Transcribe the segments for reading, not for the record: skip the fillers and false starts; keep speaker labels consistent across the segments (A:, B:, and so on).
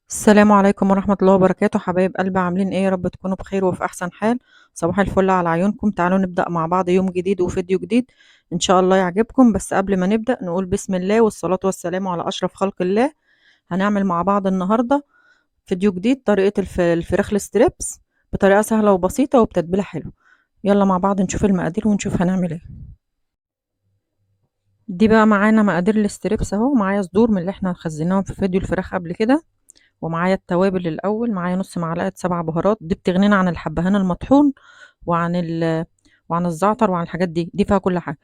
A: السلام عليكم ورحمة الله وبركاته. حبايب قلبي، عاملين ايه؟ يا رب تكونوا بخير وفي احسن حال. صباح الفل على عيونكم. تعالوا نبدأ مع بعض يوم جديد وفيديو جديد ان شاء الله يعجبكم. بس قبل ما نبدأ نقول بسم الله والصلاة والسلام على اشرف خلق الله. هنعمل مع بعض النهاردة فيديو جديد، طريقة الفراخ ال strips بطريقة سهلة وبسيطة وبتتبيلة حلوة. يلا مع بعض نشوف المقادير ونشوف هنعمل ايه. دي بقى معانا مقادير ال strips اهو. معايا صدور من اللي احنا خزناهم في فيديو الفراخ قبل كده، ومعايا التوابل. الاول معايا نص معلقه 7 بهارات، دي بتغنينا عن الحبهان المطحون وعن الزعتر وعن الحاجات دي، دي فيها كل حاجة.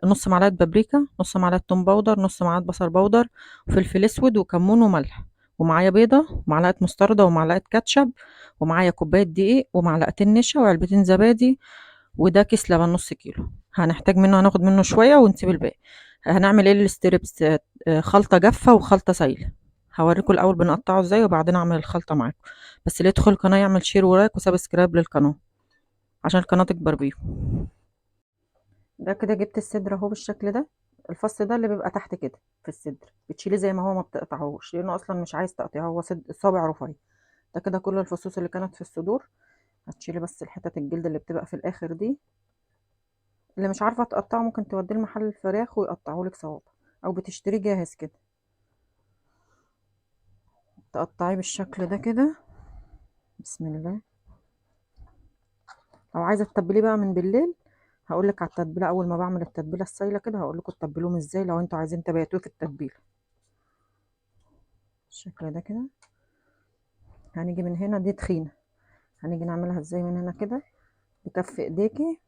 A: نص معلقه بابريكا، نص معلقه توم powder، نص معلقه بصل powder، وفلفل اسود وكمون وملح. ومعايا بيضة ومعلقة مستردة ومعلقة كاتشب، ومعايا كوباية دقيق ومعلقتين نشا وعلبتين زبادي، وده كيس لبن نص كيلو. هنحتاج منه، هناخد منه شوية ونسيب الباقي. هنعمل ايه لل strips؟ خلطه جافة وخلطه سايله. هوريكم الاول بنقطعه ازاي وبعدين اعمل الخلطة معاكم. بس اللي يدخل القناة يعمل share و like و subscribe للقناة عشان القناة تكبر بيكم. ده كده جبت الصدر اهو بالشكل ده. الفص ده اللي بيبقى تحت كده في الصدر بتشيليه زي ما هو، ما بتقطعهوش لانه اصلا مش عايز تقطيعه، هو صابع رفيع. ده كده كل الفصوص اللي كانت في الصدور. هتشيلي بس الحتت الجلد اللي بتبقى في الاخر دي. اللي مش عارفه تقطعه ممكن توديه لمحل الفراخ ويقطعه لك صوابع، او بتشتريه جاهز كده. تقطعيه بالشكل ده كده. بسم الله. لو عايزه تتبليه بقى من بالليل هقول لك على التتبيله. اول ما بعمل التتبيله السايله كده هقول لكم تتبلوهم ازاي لو انتوا عايزين تبيتوه في التتبيله. بالشكل ده كده. هنيجي من هنا، دي تخينة، هنيجي نعملها ازاي من هنا كده بكف ايديكي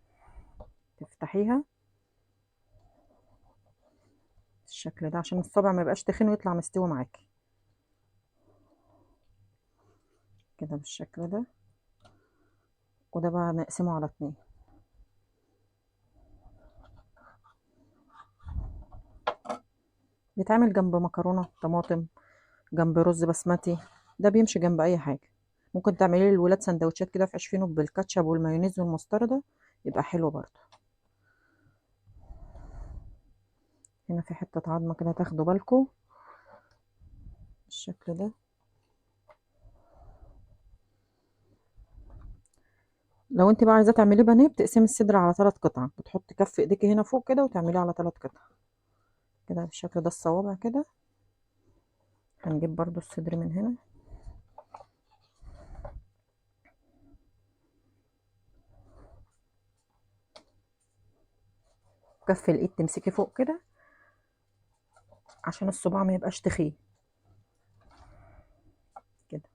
A: تفتحيها بالشكل ده عشان الصابع ما يبقاش تخين ويطلع مستوي معاكي كده بالشكل ده. وده بقى نقسمه على 2. بيتعمل جنب مكرونه طماطم، جنب رز بسمتي، ده بيمشي جنب اي حاجة. ممكن تعملي للولاد سندوتشات كده في عيش فينو بالكاتشب والمايونيز والمستردة، يبقى حلو برضو. هنا في حتة عظمه كده تاخدوا بالكم بالشكل ده. لو انت بقى عايزه تعمليه بانيه بتقسمي الصدر على 3 قطع، بتحطي كف ايديكي هنا فوق كده وتعمليه على 3 قطع كده بالشكل ده، الصوابع كده. هنجيب برضو الصدر من هنا. كف الايد تمسكي فوق كده عشان الصباع ما يبقاش تخين كده.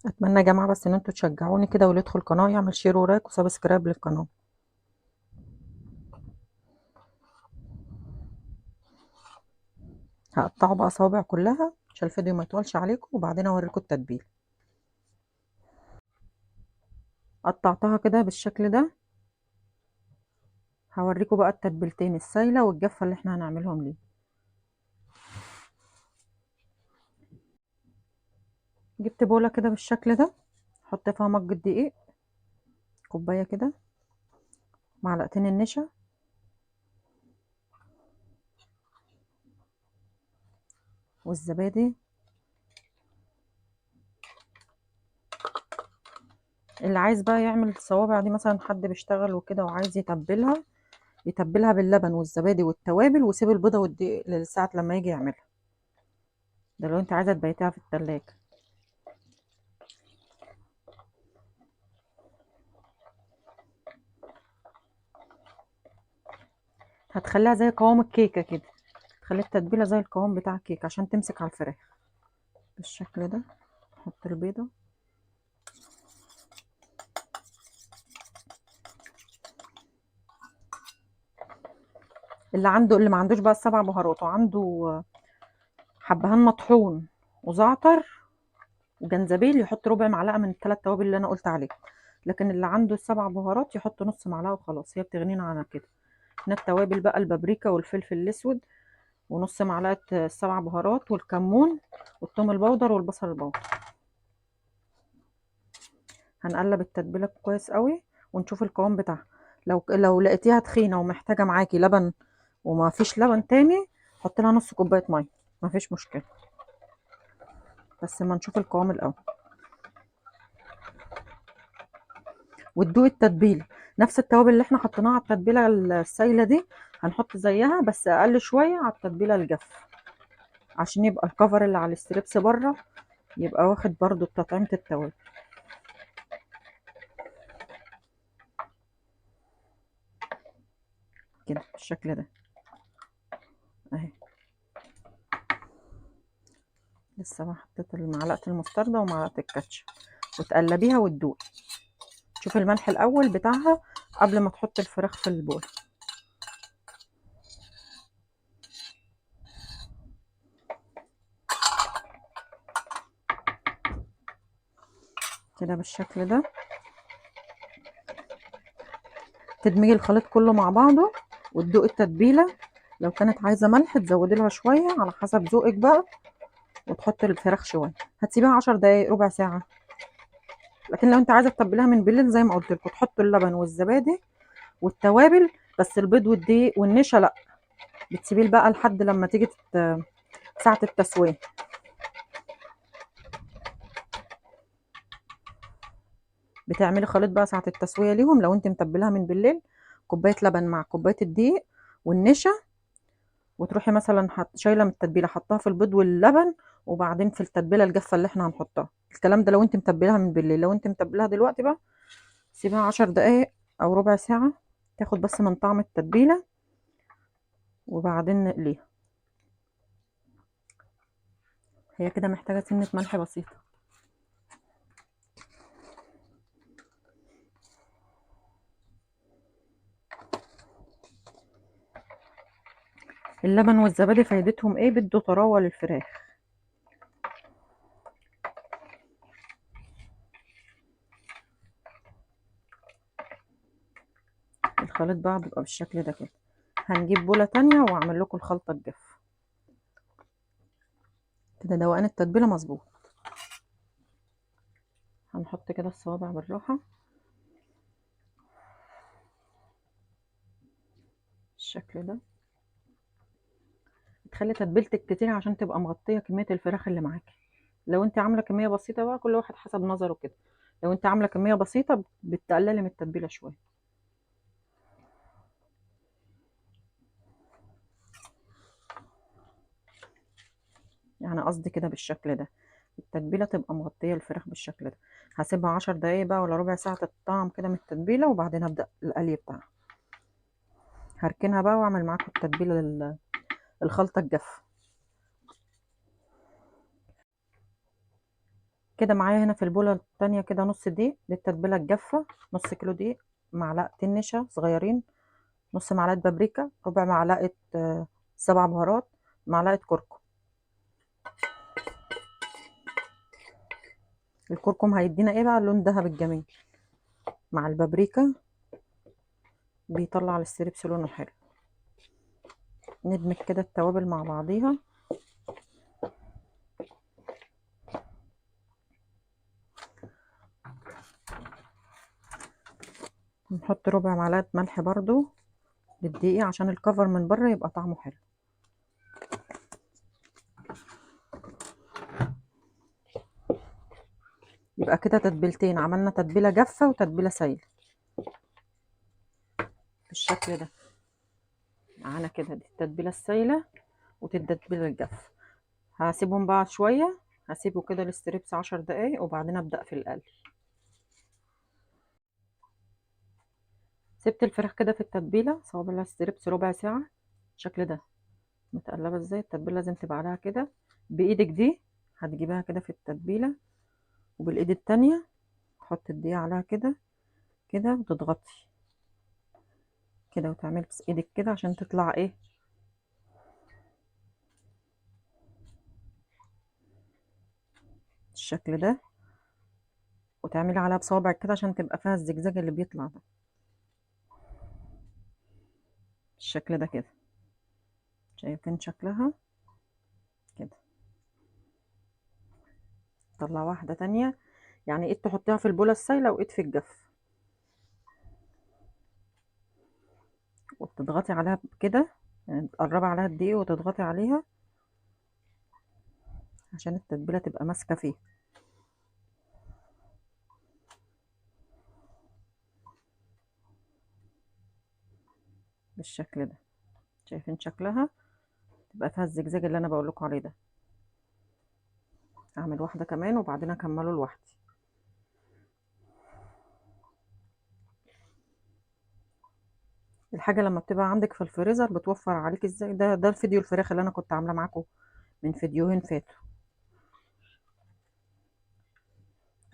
A: اتمنى يا جماعة بس ان انتوا تشجعوني كده، واللي يدخل القناة يعمل share و like و subscribe للقناة. هقطعه بقى صوابع كلها عشان الفيديو ما يطولش عليكم، وبعدين اوريكم التتبيله. قطعتها كده بالشكل ده. هوريكم بقى التتبيلتين السايله والجافه اللي احنا هنعملهم ليه. جبت بوله كده بالشكل ده، حط فيها مج الدقيق، كوباية كده، معلقتين النشا، والزبادي. اللي عايز بقى يعمل الصوابع دي، مثلا حد بيشتغل وكده وعايز يتبلها، يتبلها باللبن والزبادي والتوابل، وسيب البيضة والدقيق لساعة لما يجي يعملها. ده لو انت عايزه تبيتيها في التلاجة. هتخليها زي قوام الكيكه كده، تخلي التتبيله زي القوام بتاع الكيكه عشان تمسك على الفراخ بالشكل ده. نحط البيضة، اللي ما عندوش بقى ال7 بهارات وعنده حبهان مطحون وزعتر وجنزبيل يحط ربع معلقه من ال3 توابل اللي انا قلت عليهم. لكن اللي عنده ال7 بهارات يحط نص معلقه وخلاص، هي بتغنينا عن كده. هنا التوابل بقى البابريكا والفلفل الاسود ونص معلقه ال7 بهارات والكمون والثوم ال powder والبصل ال powder. هنقلب التتبيله كويس قوي ونشوف القوام بتاعها. لو لقيتيها تخينة ومحتاجة معاكي لبن وما فيش لبن تاني، حطي لها نص كوباية مية، ما فيش مشكلة، بس ما نشوف القوام الاول. وتدوقي التتبيله، نفس التوابل اللي احنا حطيناها على التتبيله السايله دي هنحط زيها بس اقل شوية على التتبيله الجافه، عشان يبقى ال cover اللي على ال strips بره يبقى واخد برضو تطعيمه التوابل. كده بالشكل ده اهي. لسه ما حطيت معلقه المستردة ومعلقة الكاتشب، وتقلبيها وتدوقي. شوفي الملح الاول بتاعها قبل ما تحطي الفراخ في البول. كده بالشكل ده تدمجي الخليط كله مع بعضه وتدوقي التتبيله. لو كانت عايزه ملح تزودي لها شوية على حسب ذوقك بقى، وتحطي الفراخ شوية. هتسيبيها 10 دقايق ربع ساعة. لكن لو انت عايزه تتبليها من بالليل زي ما قلت لكم، تحطوا اللبن والزبادي والتوابل، بس البيض والدقيق والنشا لا، بتسيبيه بقى لحد لما تيجي ساعة التسوية. بتعملي خليط بقى ساعة التسوية ليهم. لو انت متبلاها من بالليل، كوباية لبن مع كوباية الدقيق والنشا، وتروحي مثلا شايله من التتبيله حطها في البيض واللبن، وبعدين في التتبيله الجافه اللي احنا هنحطها. الكلام ده لو انت متبلاها من بالليل. لو انت متبلاها دلوقتي بقى سيبها 10 دقايق او ربع ساعة، تاخد بس من طعم التتبيله، وبعدين نقليها. هي كده محتاجه سنة ملح بسيطة. اللبن والزبادي فايدتهم ايه؟ بيدوا طراوه للفراخ. الخليط بقى بيبقى بالشكل ده كده. هنجيب بوله تانية واعمل لكم الخلطة الجافه كده. دوقان التتبيله مظبوط. هنحط كده الصوابع بالراحة بالشكل ده. تخلي تتبيلتك كتير عشان تبقى مغطيه كمية الفراخ اللي معاكي. لو انت عامله كمية بسيطة بقى، كل واحد حسب نظره كده. لو انت عامله كمية بسيطة بتقللي من التتبيله شوية. يعني قصدي كده بالشكل ده التتبيله تبقى مغطيه الفراخ بالشكل ده. هسيبها 10 دقايق بقى ولا ربع ساعة تتطعم كده من التتبيله، وبعدين هبدا القلي بتاعها. هركنها بقى واعمل معاكم التتبيله الخلطة الجافه كده. معايا هنا في البوله التانية كده نص دقيق للتتبيله الجافه، نص كيلو دقيق، معلقتين نشا صغيرين، نص معلقه بابريكا، ربع معلقه 7 بهارات، معلقه كركم. الكركم هيدينا ايه بقى؟ اللون الذهبي الجميل مع البابريكا، بيطلع لل strips لونه حلو. ندمج كده التوابل مع بعضيها. نحط ربع معلقه ملح برضو للدقيق عشان ال cover من بره يبقى طعمه حلو. يبقى كده تتبيلتين، عملنا تتبيله جافة وتتبيله سايله بالشكل ده. معانا كده دي التتبيله السايله والتتبيله الجافه. هسيبهم بقى شوية، هسيبه كده ال strips 10 دقايق وبعدين ابدا في القلي. سبت الفراخ كده في التتبيله صوابع ال strips ربع ساعة بالشكل ده. متقلبة ازاي التتبيله؟ لازم تبقى عليها كده بايدك دي، هتجيبها كده في التتبيله، وبالايد التانية تحط الدقيق عليها كده كده وتضغطي كده وتعملي بس ايدك كده عشان تطلع ايه الشكل ده، وتعملي عليها بصوابعك كده عشان تبقى فيها الزجزاج اللي بيطلع ده بالشكل ده كده. شايفين شكلها كده؟ طلع واحدة تانية، يعني ايد تحطيها في البولة السايلة وايد في الجف. وبتضغطي عليها كده، يعني تقربي عليها الدقيق وتضغطي عليها عشان التتبيله تبقى ماسكه فيه. بالشكل ده، شايفين شكلها؟ تبقى فيها الزجزاج اللي انا بقول لكم عليه ده. اعمل واحدة كمان وبعدين اكمله لوحدي. الحاجة لما بتبقى عندك في الفريزر بتوفر عليك ازاي. ده الفيديو الفراخ اللي انا كنت عاملاه معاكم من فيديوهين فاتوا.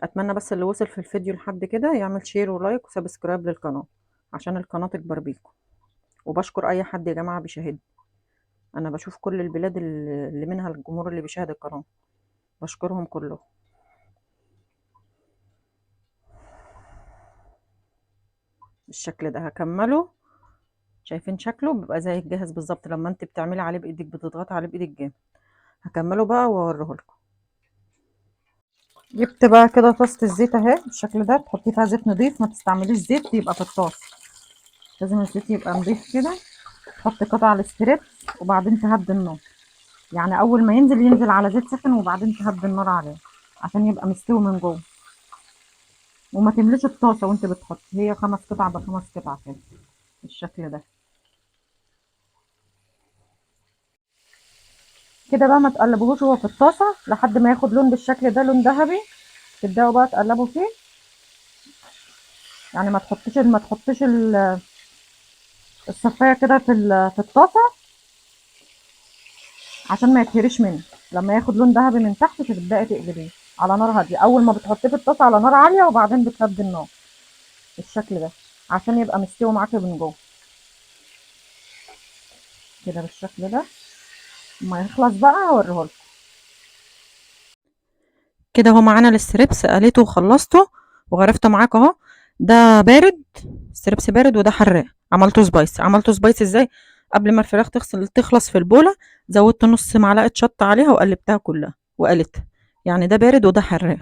A: اتمنى بس اللي وصل في الفيديو لحد كده يعمل share و like و subscribe للقناة عشان القناة تكبر بيكم. وبشكر اي حد يا جماعة بيشاهدني، انا بشوف كل البلاد اللي منها الجمهور اللي بيشاهد القناة، بشكرهم كلهم. بالشكل ده هكمله. شايفين شكله بيبقى زي الجاهز بالظبط، لما انت بتعملي عليه بايدك بتضغطي عليه بايدك جامد. هكمله بقى واوريه لكم. جبت بقى كده طاسه الزيت اهي بالشكل ده، تحطي فيها زيت نضيف، ما تستعمليش زيت يبقى في الطاسه، لازم الزيت يبقى نضيف كده. تحطي قطع ال strips وبعدين تهدي النار، يعني اول ما ينزل ينزل على زيت سخن وبعدين تهدي النار عليه عشان يبقى مستوي من جوه. وما تمليش الطاسه وانت بتحطي، هي 5 قطع ب5 قطع كده بالشكل ده كده بقى. ما تقلبوهوش وهو في الطاسه لحد ما ياخد لون بالشكل ده، لون ذهبي، تبداوا بقى تقلبوا فيه. يعني ما تحطيش الصفايه كده في الطاسه عشان ما يتهريش منه. لما ياخد لون ذهبي من تحت تبداي تقلبيه على نار هادية. اول ما بتحطيه في الطاسه على نار عالية وبعدين بتهدي النار بالشكل ده عشان يبقى مستوي معاكي من جوه كده بالشكل ده. ما يخلص بقى هوريهولكم كده. اهو معانا ال strips، قليته وخلصته وغرفته معاكم اهو. ده بارد، strips بارد، وده حراق. عملته spicy. عملته spicy ازاي؟ قبل ما الفراخ تخلص في البوله زودت نص معلقه شطه عليها وقلبتها كلها وقلتها. يعني ده بارد وده حراق.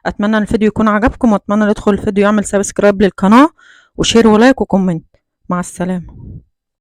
A: اتمنى ان الفيديو يكون عجبكم، واتمنى اللي يدخل الفيديو يعمل subscribe للقناة و share و like و comment. مع السلامة.